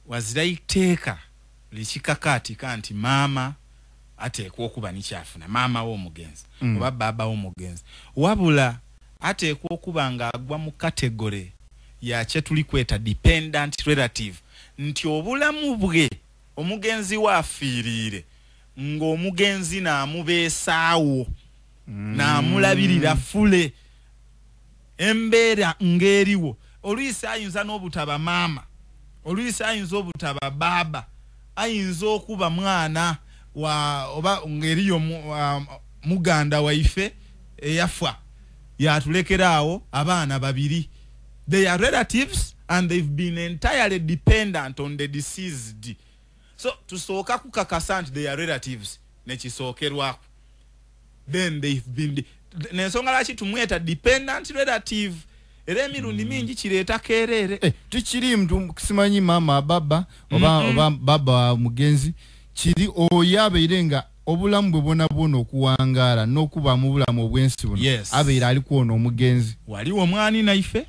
Wazira iteeka likikakaatika nti maama ateekwa okuba nikyafuna, maama w'omugenzi oba baaba w'omugenzi, wabula ateekwa okuba ng'agwa mu category ya kye tuli kweta dependent relative, nti obulamu bwe omugenzi waafiiriire ng'omugenzi n'amubeesaawo, n'amulabirira fule embeera ng'eriwo. Oluisi ayinza n'obutaba maama, oluisi ayinza obutaba baaba, ayinza okuba mwana wa oba ng'eriyo muganda waife eyafa yatulekeraawo abaana babiri. They are relatives and they've been entirely dependent on the deceased. So tusooka kukakasa nti they are relatives, nekisookerwako. Then they've been, nensonga lwaki tumweta dependent relative, era emirundi mingi kireeta keerere. Tikiri mtu simanyi maama baba oba oba baba wa mugenzi, kiri oyo abeire nga obulamu bwe bwona bwona okuwangaala n'okuba mu bulamu obw'ensi buno, abeire ali kwona omugenzi. Waliwo omwani naife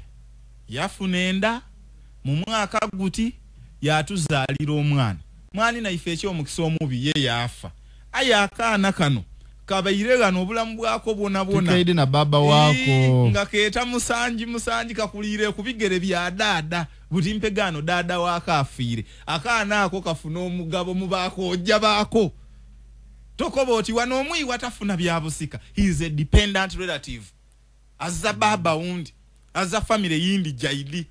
yafuna enda mu mwaka guti yatuzaalira omwana. Mwani naife eky'omukisa omubi ye yafa, aye akaana kano kabaire gano obulamu bwako bwona bwona tikaide na baba wako nga keeta musanji musanji, kakuliire ku bigere bya daada. Buti mpegano daada wako afiire, akaana ako kafuna omugabo mu bakojja baako. Tokoba oti wano omwiwa tafuna bya busika. He is a dependent relative, azza baba wundi, azza family yindi jaidi.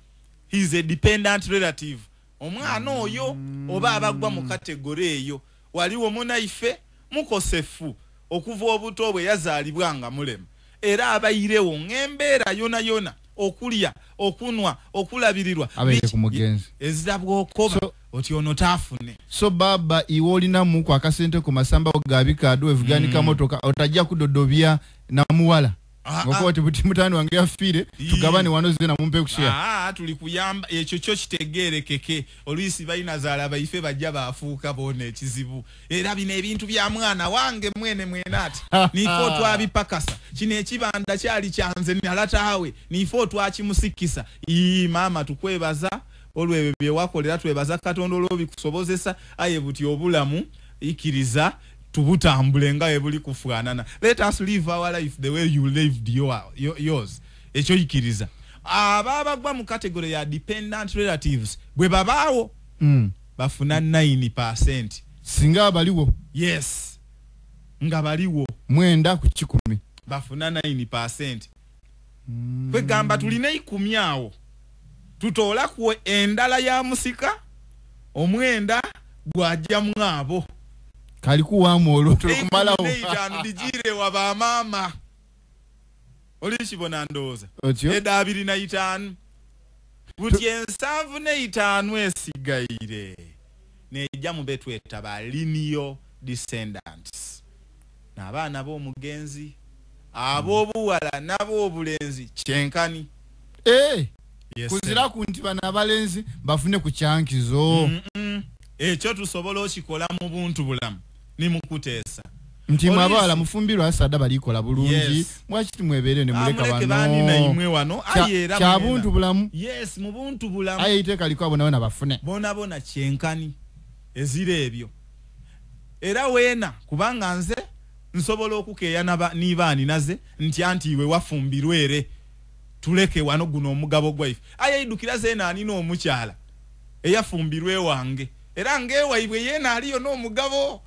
He is a dependent relative. Omwana oyo oba abagwa mu category eyo. Waliwo munaife mukosefu okuva obuto bwe yazaalibwa nga mulema, era abayirewo ng'embeera yona yona, okulya, okunwa, okulabirirwa abeire ku mugenzi. Ezira bw'okoba oti ono taafune. So baba iwe olinamu akasente ku masamba ga bikaado wevuganika motoka, otajja kudodobya na muwala ngokuba oti buti mutani wange yafiire, tugabane wano zena mumpe kushare. Tuli kuyamba ekyo kyo kitegeerekeke. Oluisi balinazaala baife bajja bafuuka boona ekizibu, era bino ebintu bya mwana wange mwene mwene ati nife otwabipakasa, kino ekibanda kyali kyanze nalataawe, nife otwakimusikisa. Ii maama tukwebaza olwebyo bye wakolera, twebaza Katonda olw'obikusobozesa, aye buti obulamu ikiriza tubutambule nga bwe buli kufaanana. Let us live our life the way you lived yours. Ekyo ikiriza. Aba abagwa mu category ya dependent relatives bwe babaawo bafuna 9%. Singa abaliwo. Yes, nga baliwo 9 ku 10 bafuna 9%. Kwegamba tulina 10 awo, tutoola ku endala ya musika, 9 gwajja mwabo. Kalikuwamu olwo tulikumalawo. 5 dijire wa bamaama. Olikibona ndowooza. Otyo? Eda 25. Buti 75 esigaire nejja mu betweta ba lineal descendants, n'abaana b'omugenzi ab'obuwala n'ab'obulenzi kyenkani. Yes, kuzira sir. Ku nti bano abalenzi bafune ku kyankizo. Ekyo tusobola okikola mu buntu bulamu ni mu kuteesa. Nti mwe Poliisi. abawala mufumbirwa asadda balikola bulungi. Mwaki timwebeere ne muleka Amuleke bano? baani na imwe wano, aye era Kya mwena. buntu bulamu. Yes, mu buntu bulamu. Aye iteeka liko abo nabo bafune. Bona bona kyenkani ezira ebyo. Era weena kubanga nze nsobola okukeeya nibaani naze nti anti iwe wafumbirwa ere tuleke wano guno omugabo gwaife. Aye idukira zeena alina omukyala eyafumbirwa ewange, era ng'ewaibwe yeena aliyo n'omugabo.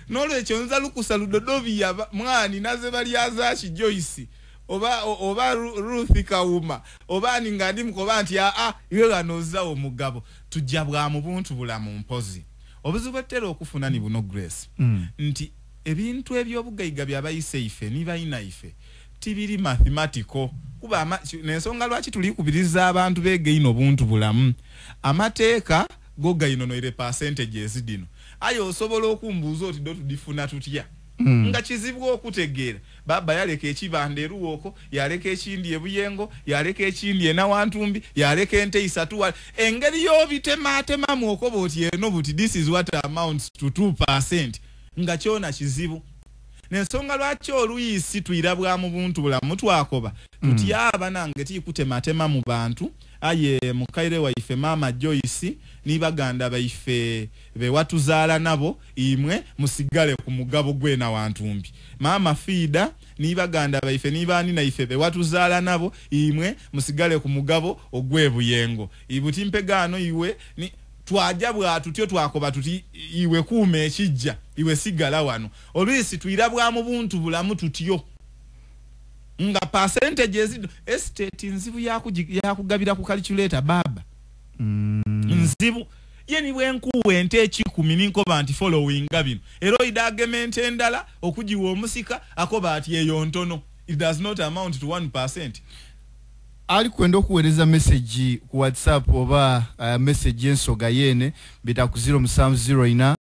N'olwekyo nza lukusa ludodobiya mwani naze balyazaaki Joyce oba Ruth Kawuma oba ani nga ndi mukoba nti aa iwe wano ozza omugabo. Tujja bwa mu buntu bulamu mpozi. Obuzibu bwetutera okufuna ni buno Grace, nti ebintu eby'obugaiga byabayise ife ni bayina ife tibiri mathematical. Kuba n'ensonga lwaki tuli kubiriza abantu beegaine obuntu bulamu, amateeka go gainonoire percentages dino, aye osobola okumbuuza oti do tudifuna tutya? Nga kizibu okutegeera. Baba yaleka ekibanda eruwooko, yaleka ekindi ebuyengo, yaleka ekindi enawantumbi, yaleka ente isatu engeri y'obitematemamu okoba oti eno buti this is what amounts to 2%, nga kyona kizibu. Nensonga lwaki oluyisi twira bwa mu buntu bulamu twakoba tuti abanange tikutematema mu bantu, aye mukaire waife maama Joyce ni baganda baife bewatuzaala nabo, imwe musigale ku mugabo gwena wantumbi. Maama Fiida ni baganda baife ni baani naife bewatuzaala nabo, imwe musigale ku mugabo ogw'ebuyengo. Ibuti mpegaano iwe ni twaja bwa tutyo twakoba tuti iwe kuuma ekijja, iwe sigala wano. Olwisi twira bwa mu buntu bulamu tutyo nga percentage ezido estate nzibu yakugabira ku calculator baba. Nzibu ye ni bwenkuwa ente 10 ninkoba nti following bino, era oidagema ente endala okugiwa omusika akoba ati eyo ntono, it does not amount to 1%. Ali kwenda okuweereza message ku WhatsApp oba message ensoga yene bita ku 0704.